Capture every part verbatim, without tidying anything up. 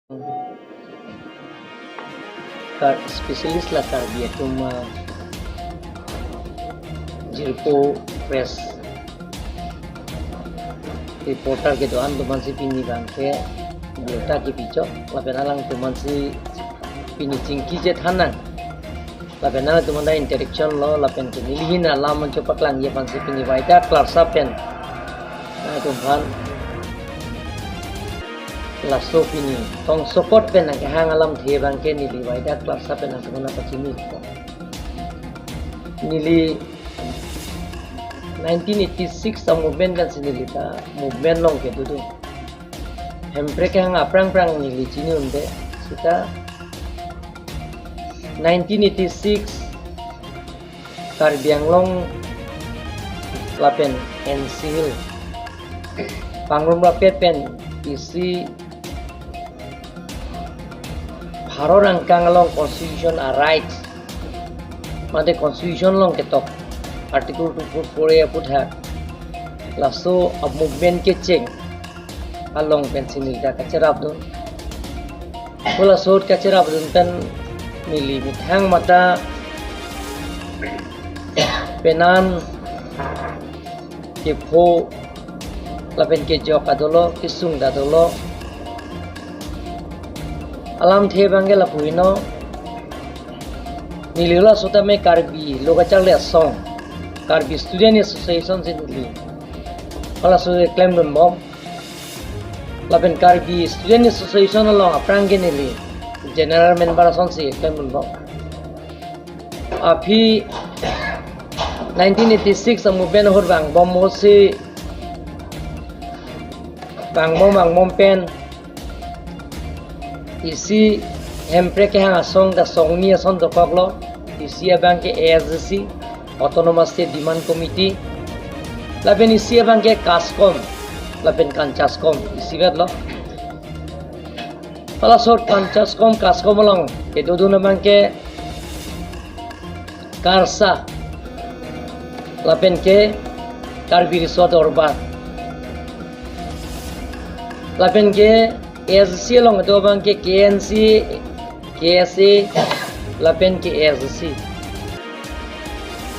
Kar-, specialist la Karbi atum, ah, jirpo press reporter kedo-an atum aphansi pini abangke birta kepi chok, lapen alangtum aphansi pini chingki chethan nang. Lapen nangtum aphan ta interaction lo, lapen ke neli hin alam ancho paklangji aphansi pini waida klarsa pen nangtum aphan laso pini tongsokot pen nangkehang alamthe abangke neli waida klarsa pen nangtum aphan pachini. Neli nineteen eighty-six a-movement pensi neli ta movement along kedo do. Hemprek kehang aphrang aphrang neli chini unde. Seta nineteen eighty-six Karbi Anglong lapen N C Hill pangrum rapet pen isi Bharat angkang along constitution a-rights, mate constitution along ketok Article two four four A aputhak laso a-movement kecheng along pensi neli ta kacherapdun. Pu laso ahut kacherapdun pen neli methang mata penan kepho lapen kejok ta dolo, kesung ta dolo. Alamthe abangke lapu-i non, neli laso tame Karbi Lo Kacharli Asong, Karbi Student Association si neli halaso keklemdunbom. Lapen Karbi Student Association along aphrang ke neli general member asonsi keklemdunbom. Aphi nineteen eighty-six a-movement ahut vangbom mosi vangbom vangbom pen isi Hemprek kehang asong ta songni ason dokoklo, isi abangke A S D C, Autonomous State Demand Committee, lapen isi abangke KASCOM, lapen KANCHASCOM, isivet lo. Halaso KANCHASCOM, KASCOM along kedodun abangke KARSA, lapen ke Karbi Riso Dorbar, lapen ke A S D C along do abangke K N C, K S A, lapen ke A S D C.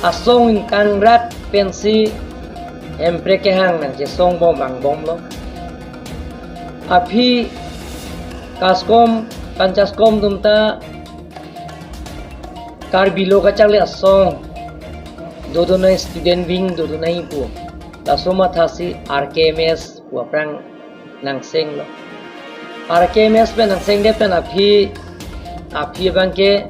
Asong ingkangrak pensi Hemprek kehang nangchesongbom vangbomlo. Aphi KASCOM, KANCHASCOM atum ta Karbi Lo Kacharli Asong dodun nangji, student wing dodun nangji pu laso mathasi R K M S pu aphrang nangsenglo. R K M S pen nangsengdet pen aphi, aphi abangke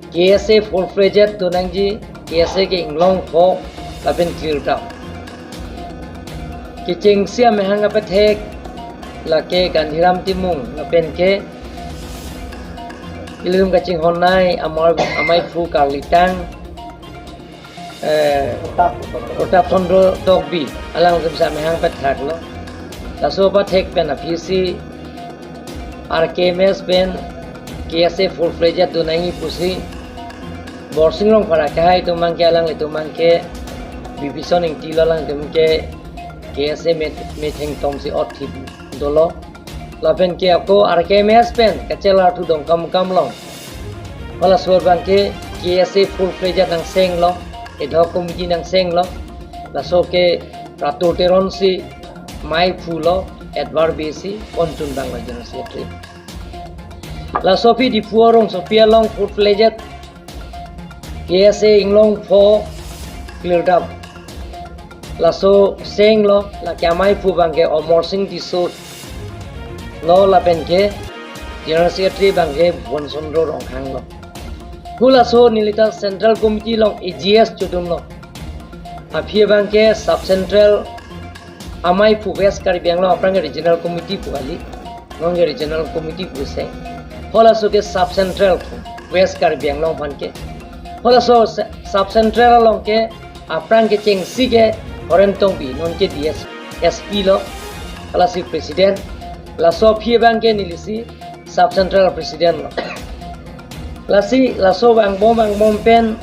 K S A full fledged do nangji, K S A ke inglong pho lapen clear down. Kechengsi amahang apathek lake Gandhiram Timung lapen ke ilitum kachinghon nai amar amaiphu Karlitang, eh, Pratap Chandra Tokbi, alangtum si amahang apathek lo. Laso apathek pen aphisi R K M S pen K S A full fledged do nangji pusi Borsing Rongphar akehai atum abangke, alanglitum abangke Bibison Ingti lo, alangtum ke K S A me-, metheng tomsi ot thip dolo. Lapen ke ako R K M S pen kachelar thu Dongkamukam along, halaso abangke K S A full fledged nangsenglo, ad hoc committee nangsenglo. Laso ke Pratur Teron si maiphu lo, Edward Bey si ponchun bang lo General Secretary. Laso aphi Diphu arongsopi along full fledged K S A inglong pho clear down. Laso senglo, lake amaiphu abangke Amarsing Tisso lo lapen ke General Secretary abangke Bhuban Chandra Ronghang lo. Halaso neli ta Central Committee along A G S chodunlo. Aphi abangke Sub Central amaiphu West Karbi Anglong aphrang ke Regional Committee pu kali. Non ke Regional Committee pu se. Halaso ke Sub Central pu West Karbi Anglong aphan ke. Halaso se-, Sub Central along ke aphrang kechengsi ke Horen Tokbi, non ke D S, S P lo, halasi President. Laso aphi abangke nelisi Sub Central President lo. Lasi laso vangbom vangbom pen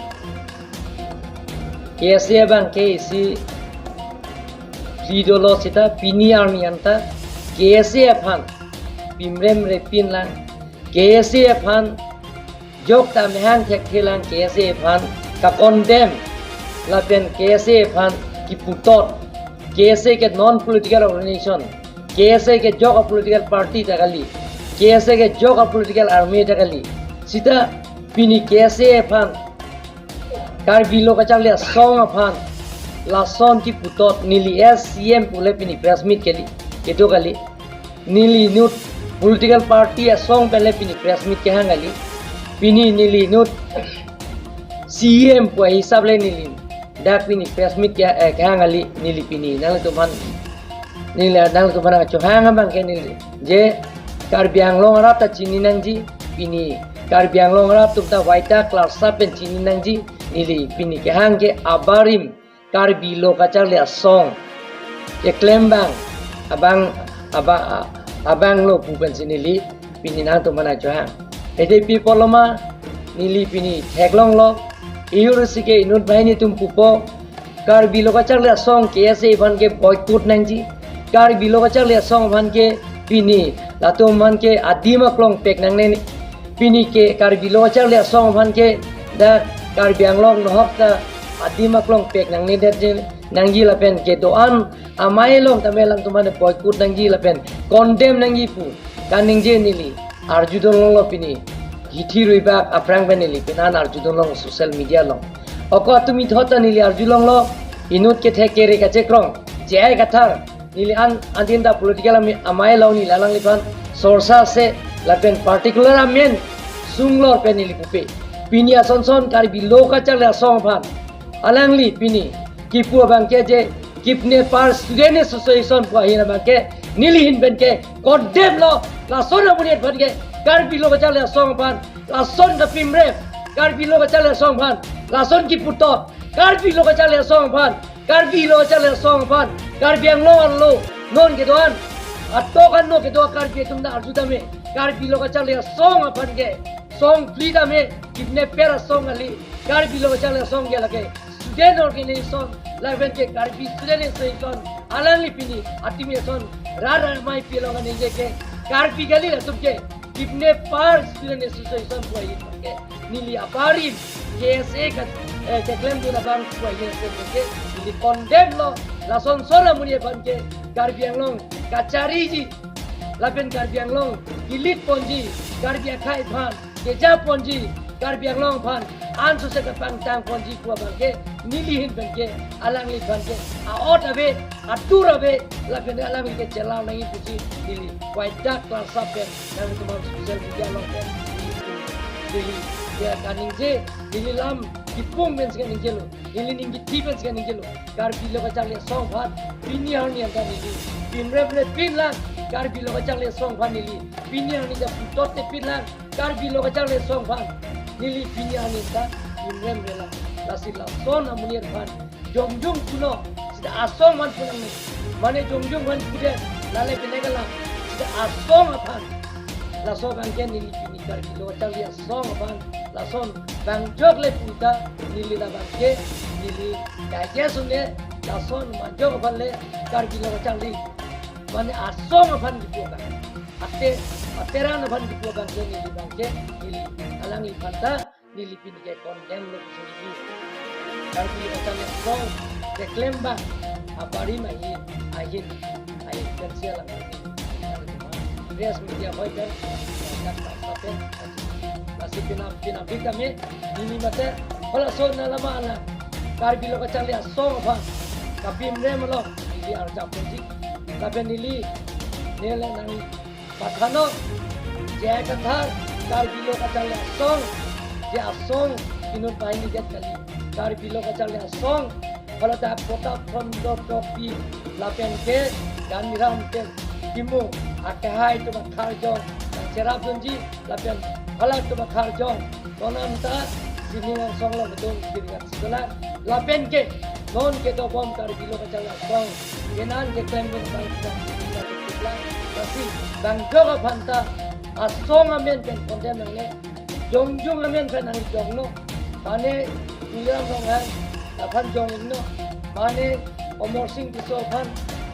K S A abangke isi phli dolo seta pini arni anta K S A aphan pimrem repin lang, K S A aphan jok ta mehang thekthe lang, K S A aphan ka-condemn lapen K S A aphan kiputot, K S A ke non political organization, K S A ke jok a-political party ta kali, K S A ke jok a-political army ta kali. Sita pini K S A aphan, Karbi Lo Kacharli Asong aphan lason kiputot, neli as C M pule pini press meet kali, kedo kali. Neli inut political party asong pen le pini press meet kehang kali. Pini neli inut C M pu ahisap le neli dak pini press meet ke, eh, kehang kali. Neli pini nangtum aphan, neli nangtum aphan chohang abang ke neli, je Karbi Anglong arat ta chini nangji, pini Karbi Anglong arat atum ta waita klarsa pen chini nangji. Neli pini kehang ke abarim Karbi Lo Kacharli Asong keklem abang, abang, abang, abang lo pu pensi neli pini nangtum aphan chohang. Ede pi apotlo ma, neli pini theklonglo, ejor si ke inut banghini atum pupo, Karbi Lo Kacharli Asong K S A aphan ke boycott nangji, Karbi Lo Kacharli Asong aphan ke pini latum aphan ke adim aklong pek nangne, pini ke Karbi Lo Kacharli Asong aphan ke dak Karbi Anglong nohok ta adim aklong pek nangnedet je nangji lapen kedo-an amei along tame alangtum aphan boycott nangji lapen condemn nangji pu kaningje neli arjudun longlo pini. Hithi ruibak aphrang pen neli penan arjudun long social media along. Ako atum ithot ta neli arjulonglo, inut kethe kere kachekrong, J I Kathar, neli an adin ta political ami-, amei along neli alangliphan sorsa se lapen particular amen sunglor pen neli pupe. Pini asonson Karbi Lo Kacharli Asong aphan alangli pini kipu abang ke je kidnapper Student Association pu ahin abang ke neli ahin pen ke condemn lo, lason amonit aphan ke, Karbi Lo Kacharli Asong aphan lason kapimrem, Karbi Lo Kacharli Asong aphan lason kiputot, Karbi Lo Kacharli Asong aphan, Karbi Lo Kacharli Asong aphan, Karbi Anglong arlo non kedo-an, atok ano kedo Karbi atum ta arju tame, Karbi Lo Kacharli Asong aphan ke song phli tame, kidnapper asong kali, Karbi Lo Kacharli Asong ke lake student organization, lapen ke Karbi Student Association, alangli pini atim ason rat rat amei pi along kaningje ke Karbi kali, latum ke kidnapper Student Association pu ahin ke neli abarim K S A ke, eh, keklemdun abang pu ahin ke neli condemn lo, lasonson amonit aphan ke Karbi Anglong kachariji lapen Karbi Anglong kilit ponji, Karbi akhei aphan keja ponji, Karbi Anglong aphan ansose kapangtang ponji pu abang ke neli ahin pen ke alangliphan ke a-ot ave, atur ave, lapen alangli ke chelang nangji pusi neli waita klarsa pen nangtum aphan social media along pen neli, neli ya kaningje, neli lam kipung pensi kaningjelo, neli ning kithi pensi kaningjelo. Karbi Lo Kacharli Asong aphan pini arni anta neli pimrem repin lang, Karbi Lo Kacharli Asong aphan neli pini arni ta putotte pin lang, Karbi Lo Kacharli Asong aphan neli pini arni ta pimrem re lang. Lasi lason amonit aphan jongjung punon, sita asong aphan pu nangne, mane jongjung aphan pudet, lale pine kalang, sita asong aphan. Laso abang ke neli pini Karbi Lo Kacharli Asong aphan lason bang jok le pu ta neli labang ke neli kaike sunle lason majok aphan le Karbi Lo Kacharli, mane asong aphan kipu abang, ate, ateran aphan kipu abang ke neli abang ke neli alangliphan ta neli pini ke condemn lo pusi neli. Karbi Lo Kacharli Asong keklem abang abarim ahin, ahin, ahin pensi alang press media hoi pen, dak tak sape. Lasi pina, pina bik kami, neli mate, halaso na lama alang Karbi Lo Kacharli Asong aphan kapimrem along neli arjap ponji. Lapen neli, neli nang pathanok, J I Kathar, Karbi Lo Kacharli Asong, je asong inut banghini det kali, Karbi Lo Kacharli Asong, haladak Protap Chandra Tokbi lapen ke Ganiram Timung akehai atum akharjong nangcherapdunji, lapen halatum akharjong non anta sining angsong along kedun kiringan si dolang, lapen ke non kedobom Karbi Lo Kacharli Asong kenan keklem pen bang bang bang bang bang, lasi bang jok aphan ta asong amen pen condemn nangne, jongjung amen pen nangjongno, mane Tuliram Ronghang aphan jong-iknon, mane Amarsing Tisso aphan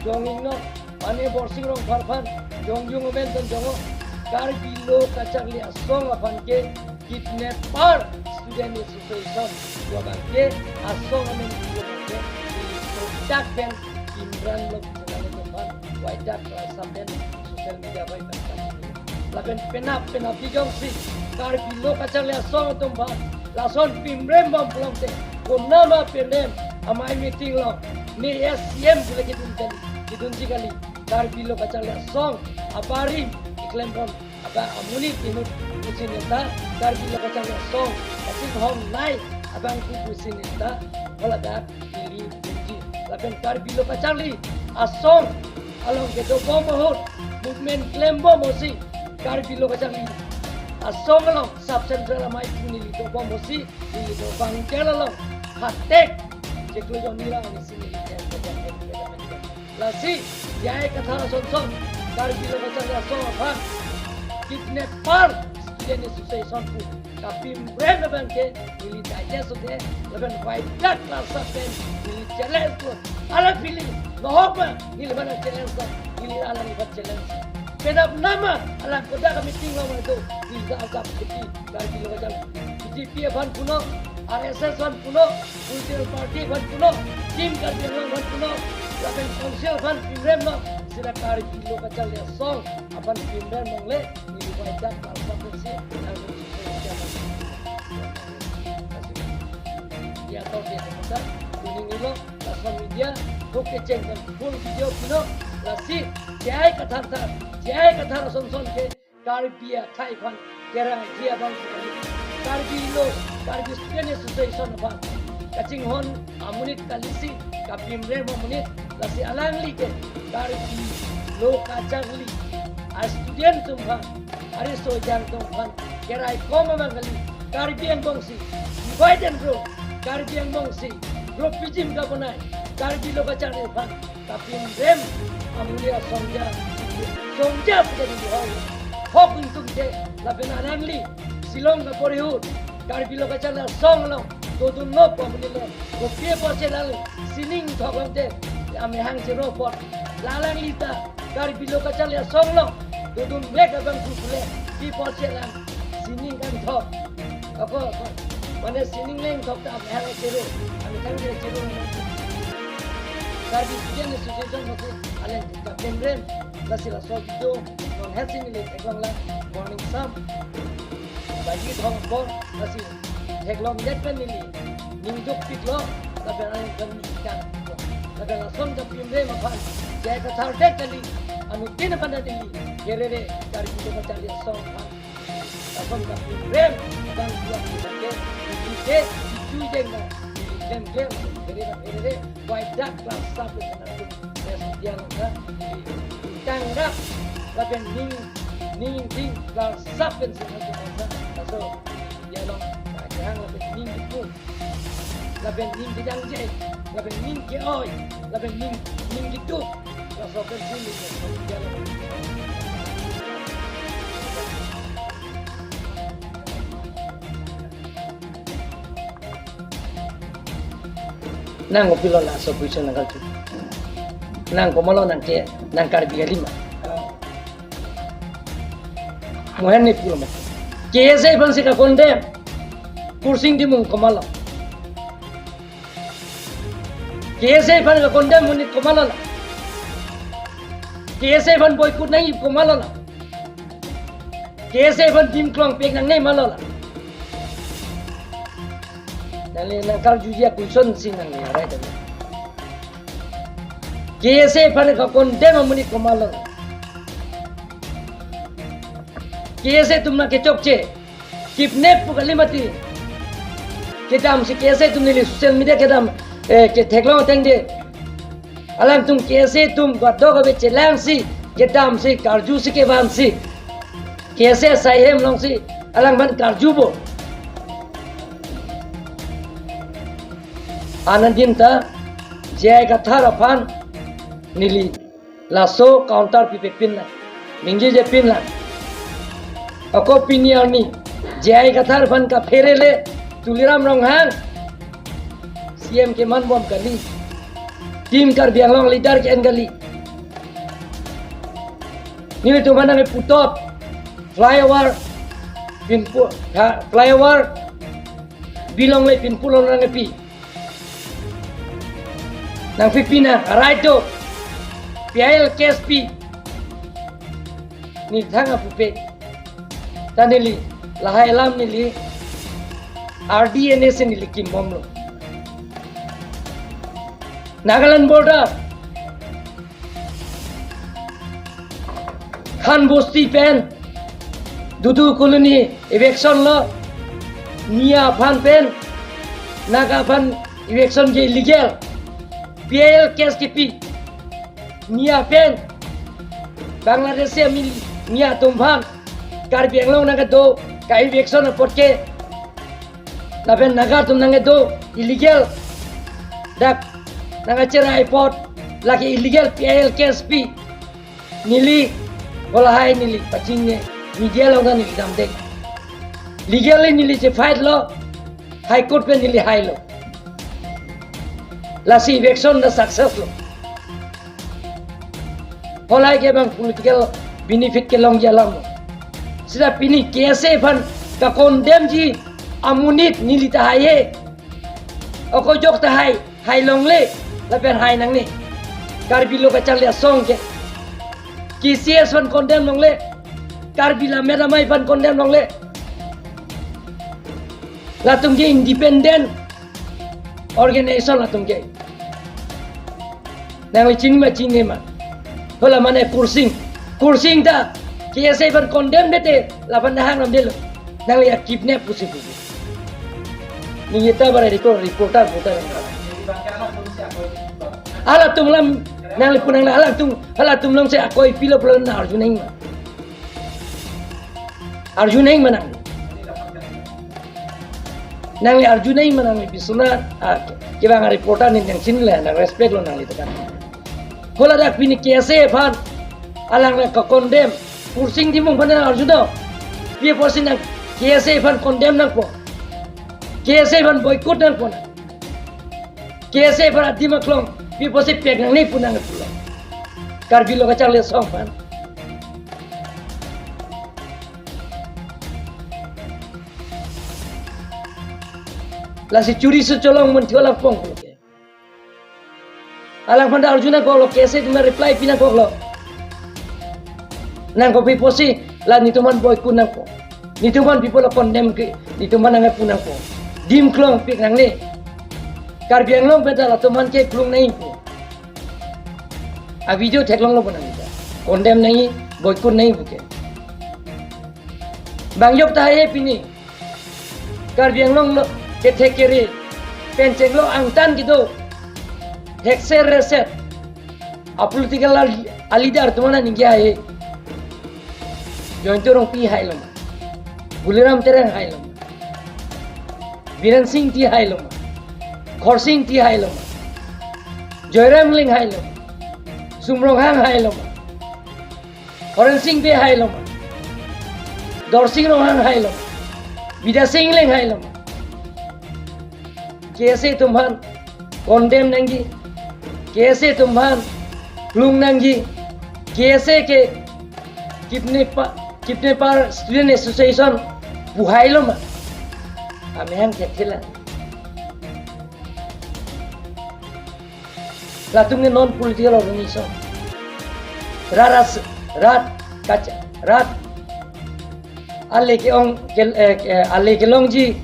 jong-iknon, mane Borsing Rongphar aphan jongjung amen pen jongnon, Karbi Lo Kacharli Asong aphan ke kidnapper student association pu abang ke asong amen pu abang ke neli sojak pen pimrem lo, pimrem lo aphan waidak rasa pen social media bai pen kacharli. Lapen penap penap bijong si Karbi Lo Kacharli Asong atum aphan lason pimrem bom pulote konama pimrem, amei meeting lo, ne S C M pule kedun kali, kedunji kali. Karbi Lo Kacharli Asong abarim keklem bom aba amonit inut pusi neta Karbi Lo Kacharli Asong kachinghon nai abang pu pusi neta haladak neli dunji. Lapen Karbi Lo Kacharli Asong along kedobom ahut movement klem bom pusi Karbi Lo Kacharli Asong along sub central amei pu neli dobom pusi neli dobang jal along hatek cheklo joni la nisi neli klem bom. Lasi J I Kathar ason son Karbi Lo Kacharli Asong aphan kidnapper student association pu kapimrem abang ke neli digest ode lapen waidak rasa pen neli challenge lo. Ala feeling nohok ma neli mana challenge lo, neli alangli aphan challenge. Penap nama alang kodak meeting lo ma do, neli ajak kiti Karbi Lo Kacharli, B J P aphan puno, R S S aphan puno, political party aphan puno, Team Karbi Anglong aphan puno, lapen council aphan pimrem lo, sira Karbi Lo Kacharli Asong aphan pimrem longle, neli waidak rasa pensi nang ya to dia kata kuning nilo, laso media, oke ceng kan full video pino, lasi J I Kathar ta, J I Kathar ason son ke Karbi akhei aphan kerang dia bang Karbi Lo, Karbi Student Association aphan kachinghon amonit kalisi kapimrem amonit, lasi alangli ke Karbi Lo Kacharli a student atum aphan, ari sojang atum aphan keraikom abang kali. Karbi angbong si divide and rule, Karbi angbong si groupism kabonai, Karbi Lo Kacharli aphan kapimrem amonit asongja, songja pejadi hoi. Hok ingtung ke lapen alangli Shillong kapori ahut Karbi Lo Kacharli Asong along dodun lo pu amonit le kopi apotsi lang sining thok lamte amehang chero apot, la alangli ta Karbi Lo Kacharli Asong along dodun vek abang pu pule pi apotsi lang sining kangthok. Ako, ako. Mane sining lengthok ta amehang chero, amethang chero. Karbi Student Association masi aleng kapimrem, lasi laso video non hesi neli theklong la morning sam. Bagi thong apor lasi theklong det pen neli ning dukpiklo, lapen aleng pen neli kangpiklo. Lapen lason kapimrem aphan J I Kathar det kali, anuttin aphan neli pherere Karbi Lo Kacharli Asong aphan. Lason kapimrem abang dua ke, ke, ke, ichu jeng na, klem klem, pherere, pherere, waidak rasa pen nang tum, ya, dia lo ka, tanggap, lapen ning, ning, ning, rasa pen si nang tum, rasa, laso, dia lo, na, kehang lapen ning ipu, lapen ning kejangje, lapen ning ke-oi, lapen ning, ning keduk, laso pen si ning, ya, dia lo. Nang kopilo laso question nang karju? Nang komatlo nang ke, nang Karbi kali ma? Mohen ni pulo ma? K S A aphan si ka-condemn Kursing Timung komatlo? K S A aphan ka-condemn monit komatlo la? K S A aphan boycott nangji komatlo la? K S A aphan dim klongpek nangne matlo la? Nangli nang karjuji a-question si nangli arai tadi. K S A aphan ka-condemn amonit komatlo la? K S A atum nang kechokche, kidnap pu kali mati. Kedam si K S A atum neli social media kedam, eh, ketheklong ateng de. Alangtum K S A atum kadokave chelangsi, kedam si karju si kevan si, K S A asai hem along si alangphan karjupo. Anandin ta J I Kathar aphan neli laso counter pipepin lang, ningjeje pin lang. Ako pini arni J I Kathar aphan kaphere le Tuliram Ronghang C M keman bom kali, Team Karbi Anglong leader ke-en kali. Nelitum aphan nangkeputot, Flyover pinpu, ha, flyover bilongle pinpu longle nangpi. Nangpi pina, right do. P I L case pi. Neli thang apupe. Ta neli, lahai alam neli, R D N A si neli kimbomlo. Nagaland border. Khan Bosti pen, Dudu Colony eviction lo, Miya aphan pen, Naga aphan eviction ke illegal, P I L case kepi, Miya pen, Bangladeshi ami Miya atum aphan, Karbi Anglong nangkedo, ka eviction apot ke, lapen Naga atum nangkedo illegal. Dak nangkacherai apot lake illegal P I L case pi. Neli, halahai neli pachinine, media along ta neli damde. Legally neli che fight lo, High Court pen neli hailo. Lasi eviction ta success lo. Halahai ke bang political benefit kelongji alam. Sita pini K S A aphan ka condemn ji amonit neli ta hai-e. Ako jok ta hai, hai longle, lapen hai nangne. Karbi Lo Kacharli Asong ke. K C S aphan condemn longle. Karbi Lammet Amei aphan condemn longle. Latum ke independent organization latum ke. Nangli chini ma chinine ma. Hala mane Kursing. Kursing ta K S A aphan condemn dete, laphan dah hang ram delo. Nangli ya kidnap pusi pusi. Neli ta bara record, reporter puta nang. Halatum alam nangli pu nang, halatum, halatum along si akoi pilo pulo nang arju nang ma. Arju nang ma nang. Nangli arju nang ma nangli Biswanath, ah, kevang reporter neli nangchinine, nang respect lo nangli tekan. Hala dak pini K S A aphan, alang nangka condemn, Kursing Timung aphan nang arju do. Pi apotsi nang K S A aphan condemn nangpo. K S A aphan boycott nangpo nang. K S A aphan adim aklong, pi apotsi pek nangne pu nang pulo. Karbi Lo Kacharli Asong aphan. Lasi churi su cholong mun thiola pong pulo ke. Alangphan ta arju nangkoklo, K S A atum ta reply pi nangkoklo. Nangkok pi apotsi, la netum aphan boycott nangpo. Netum aphan pi apotlo condemn ke, netum aphan nangpu nangpo. Dim klong pik nangne. Karbi Anglong pen ta latum aphan ke klung nangpo. A video theklonglo bo nang ta. Condemn nang, boycott nang pu ke. Bang jok ta hai-e pini. Karbi Anglong lo kethek kere pen chenglo angtan kedo. Thekser reset. A political a, a leader atum aphan ningje hai. Jayanta Rongpi hailo ma. Guliram Terang hailo ma. Biren Singti hailo ma. Khorsing Engti hailo ma. Joyram Engleng hailo ma. Sum Ronghang hailo ma. Horensing Bey hailo ma. Dorsing Ronghang hailo ma. Bidyasing Engleng hailo ma. K S A atum aphan condemn nangji. K S A atum aphan klung nangji. K S A ke kidnapper, kidnapper Student Association pu hailo ma. Amahang ke thila. Latum ke non political organization. Rat as, rat kacha, rat ale ke-ong ke, eh, ke, ale kelongji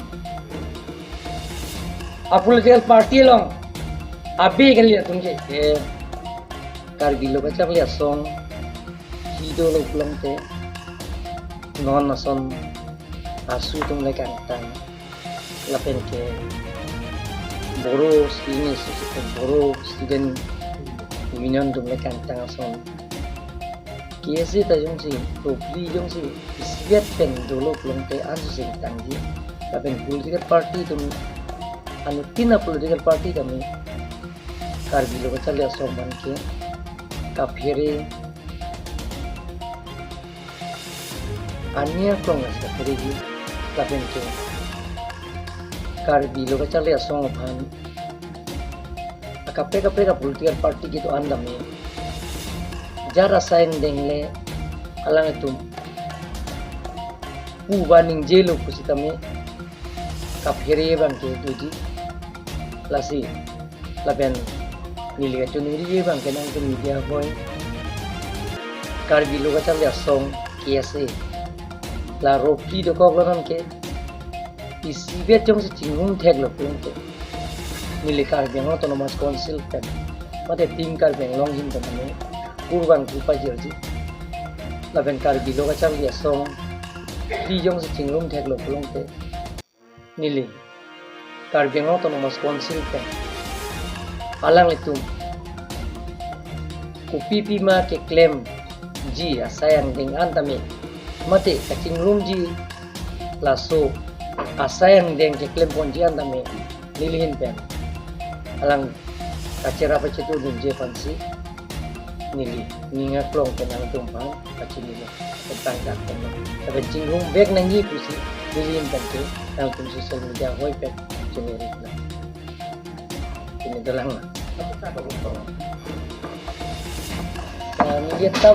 a political party along abe kali latum ke, eh, Karbi Lo Kacharli Asong si dolo pulote non ason asu atum le kangtang lapen ke Boro Student Association, Boro Student Union atum le kangtang ason. K S A ta jongsi, probably jongsi, isivet pen dolo pulote ansu sing tangji. Lapen political party atum, anuttin a political party tame, Karbi Lo Kacharli Asong aphan ke, kaphere, ania klong as kaphereji, lapen ke, Karbi Lo Kacharli Asong aphan, akaprek kaprek a political party kedo-an tame. Jar asai deng le alanglitum Pu ba ningjelo pusitame kaphere abang ke doji. Lasi lapen neli kachiningri abang ke nangtum media hoi, Karbi Lo Kacharli Asong ke ase la ropli dokok lo non ke, isibet jongsi chingrum theklo pulote, neli Karbi Anglong Autonomous Council pen mate Team Karbi Anglong ahin pen neli kurvangthu pajirji. Lapen Karbi Lo Kacharli Asong pi jongsi chingrum theklo pulote, neli Karbi Anglong Autonomous Council pen alanglitum kopi pima keklemji asai angdeng an tame mate kachingrumji laso asai angdeng keklem ponji an tame neli ahin pen alang kachera pachetu dunji aphansi neli ning aklong pen nangtum aphan kachinilo, pen tangka pen lo. Lapen chingrum vek nangji pusi neli ahin pen ke nangtum social media hoi pen chinilo. Chini dolang lo. Ah, media ta